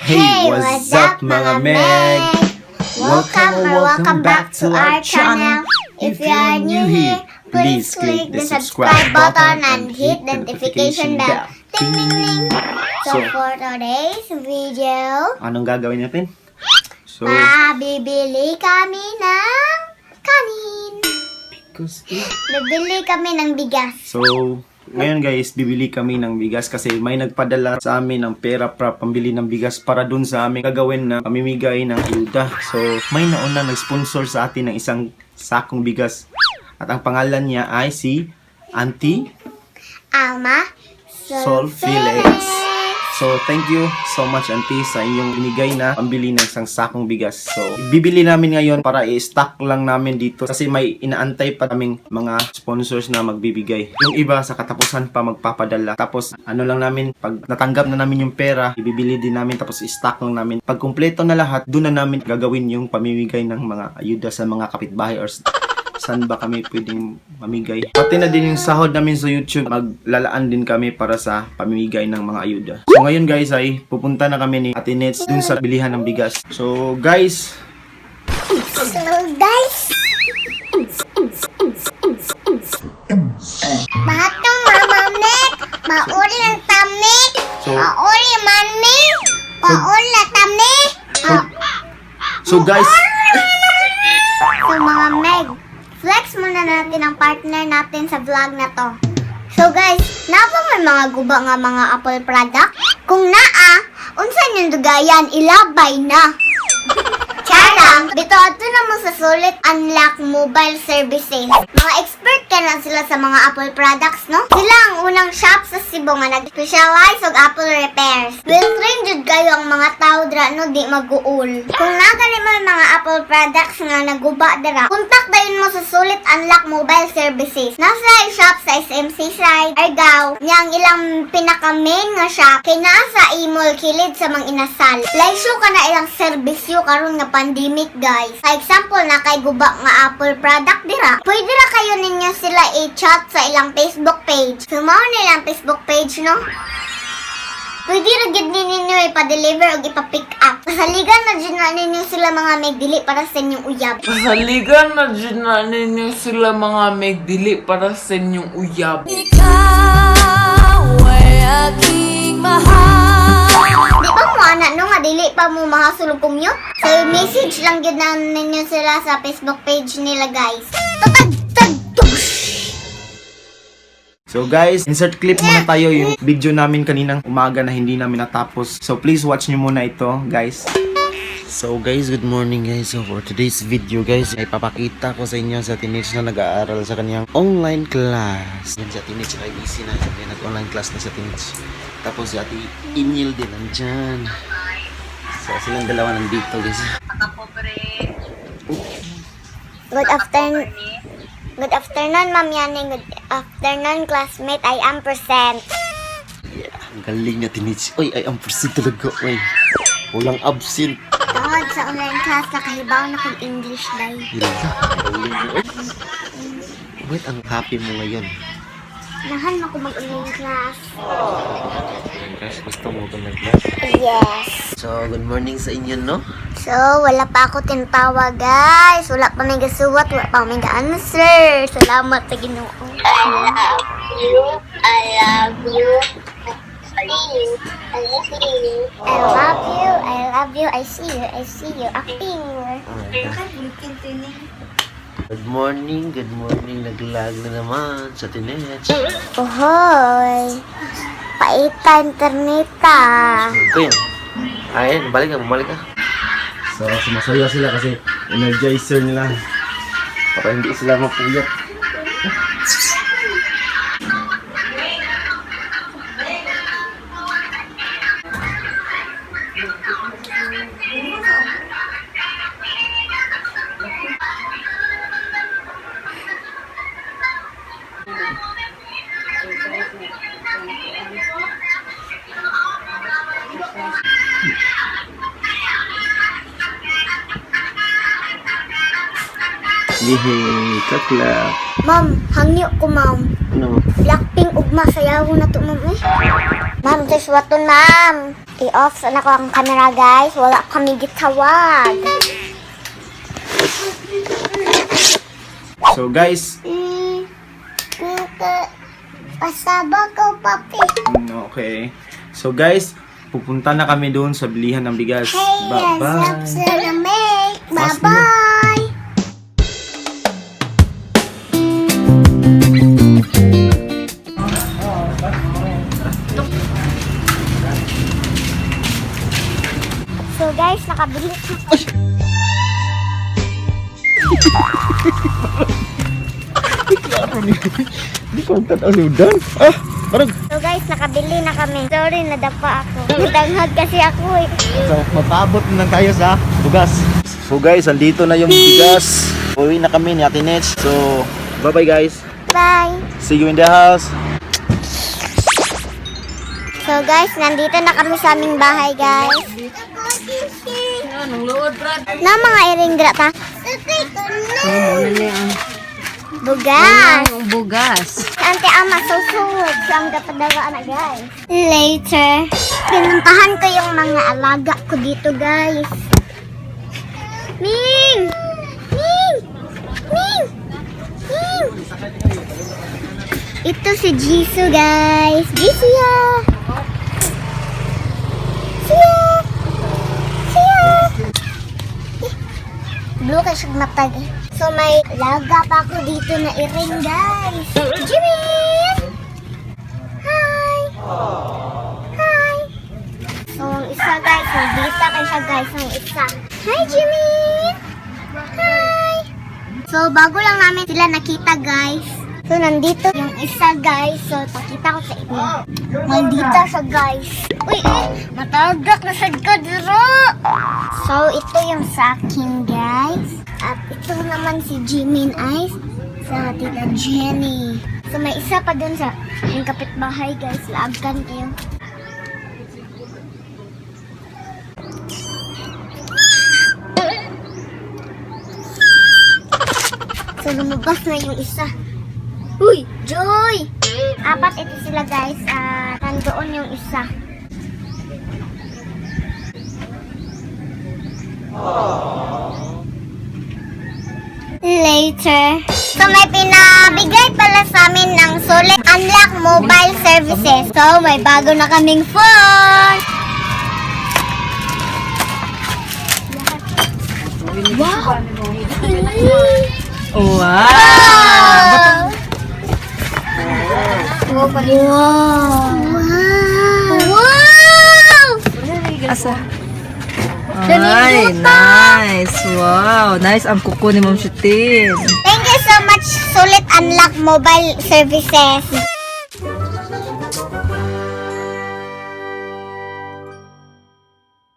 Hey, what's up mga Meg? Welcome back to our channel. If you are new here, please click the subscribe button and hit the notification bell. Ding ding ding. So for today's video, Anong gagawin natin? So, bibili kami ng kanin. Bibili kami ng bigas. So, ngayon guys, bibili kami ng bigas kasi may nagpadala sa amin ng pera para pambili ng bigas para dun sa amin gagawin na pamimigay ng ayuda. So, may nauna nag-sponsor sa atin ng isang sakong bigas. At ang pangalan niya ay si Auntie Alma Sol Felix. So, thank you so much Auntie sa inyong binigay na pambili ng isang sakong bigas. So, bibili namin ngayon para i-stock lang namin dito kasi may inaantay pa kaming mga sponsors na magbibigay. Yung iba sa katapusan pa magpapadala. Tapos, ano lang namin, pag natanggap na namin yung pera, ibibili din namin tapos i-stock lang namin. Pag kumpleto na lahat, doon na namin gagawin yung pamimigay ng mga ayuda sa mga kapitbahay or saan ba kami pwedeng mamigay. Pati na din yung sahod namin sa YouTube, maglalaan din kami para sa pamimigay ng mga ayuda. So ngayon guys ay pupunta na kami ni Ate Nets dun sa bilihan ng bigas. So guys, Batong Mama Meg, mauli ang tami, mauli mami, mauli na tami. so guys, So mga Meg, flex muna natin ang partner natin sa vlog na to. So guys, napa may mga guba nga mga Apple product? Kung naa, unsan yung dugayan, ilabay na. Charang, dito ato na mo sa sulit unlock mobile services. Mga expert ka na sila sa mga Apple products, no? Sila ang unang shop sa Cebu nga nag-specialize og Apple repairs. Will train jud kayo ang mga tao dra no di mag-uul. Kung nagani mo yung mga Apple products nga naguba dira, kontak dayon mo sa sulit unlock mobile services. Nasa shop sa SMC side, Argao. Yang ilang pinaka-main nga shop kay naa sa Imol kilid sa mga inasal. Laisyo ka na ilang serbisyo karon nga pandemic guys. Sa example na kay guba nga Apple product dira, pwede ra kayo ninyo sila i-chat sa ilang Facebook page. Sumaw nilang Facebook page no? Pwede ra gid ninyo ipa-deliver o ipa-pick up. Kasaligan na dyan na ninyo sila mga may dili para sa inyong uyab. Kasaligan na dyan na ninyo sila mga megdili para sa inyong uyab. Ikaw ay aking mahal. Di ba mo anak no nga dili pa mo mahasulog commute? So message lang gid na ninyo sila sa Facebook page nila guys. so guys, insert clip muna tayo yung video namin kaninang umaga na hindi namin natapos. So please watch nyo muna ito guys. So guys, good morning guys. So for today's video guys, ay papakita ko sa inyo sa teenage na nag-aaral sa kanyang online class. Yan si teenage ay busy na. Yan nag-online class na sa teenage. Tapos si Ate Inyil din nandyan. So silang dalawa nandito guys. Good afternoon, Ma'am Yani. Good afternoon, classmate. I am present. Yeah, ang galing na teenage. Uy, ay ang percent talaga. Uy, walang absent. Tawag sa online class, nakahibaw na kong English day. Hila, galing mo. Uy, wait, ang happy mo ngayon. Nahan ako mag-online class. Guys, gusto mo ba nag-class? Yes. So, good morning sa inyo, no? So, wala pa ako tinatawag, guys. Wala pa may gasuwat, wala pa may ga-answer. Salamat sa Ginoo. I love you. I love you. I see you. I see you. I love you. I love you. I see you. I see you. Acting. Good morning, good morning. Naglag na naman sa teenage. Ohoy. Paita interneta. Ito yan. Ayan, balik ka. So, sumasaya sila kasi energizer nila. Para hindi sila mapuyat. Yehey, kaklap. Ma'am, hangyo ko, ma'am. Ano? Blackpink ugma sayaw na to, ma'am. Ma'am, just waton, ma'am. I-off na ko ang camera, guys. Wala kami gitawag. So guys, Pasaba ko, papi. okay. So guys, pupunta na kami doon sa bilihan ng bigas. Hey, yes, Bye-bye. Salamik. Mas Bye-bye. So guys, nakabili na. Di ko tataludan. Parang So guys, nakabili na kami. Sorry, nadapa ako. Tanghad kasi ako eh. so, matabot na tayo sa bugas. So guys, andito na yung bigas. Uwi na kami ni Ate Nets. So, bye-bye guys. Bye. See you in the house. So guys, nandito na kami sa aming bahay, guys. Anong load, Brad? Na mga iring grata. Bugas. Bugas. Ante ama susud sa ang kapadaga na, guys. Later, pinuntahan ko yung mga alaga ko dito, guys. Ming! Ming! Ming! Ming! Ito si Jisoo, guys. Jisoo ya! Siya! Siya! Blue ka siya matag eh. So may laga pa ako dito na iring, guys. Jimin! Hi! Hi! So ang isa, guys, nandito kayo siya, guys, ang isa. Hi, Jimin! Hi! So bago lang namin sila nakita, guys. So nandito yung isa, guys. So pakita ko sa inyo. Nandito siya, guys. Uy, matagak na sa kadro. So ito yung sa akin, guys. At ito naman si Jimin Ice sa Tita Jenny. So may isa pa dun sa yung kapitbahay, guys. Laagkan kayo. So lumabas na yung isa. Uy, Joy! Apat ito sila, guys. Nandoon yung isa. Later. So may pinabigay pala sa amin ng Sulit Unlock Mobile Services. So may bago na kaming phone. Wow! Wow! Wow! Wow! Asa? Ay, nice! Wow! Nice ang kuko ni Ma'am Shutin. Thank you so much, Sulit Unlock Mobile Services.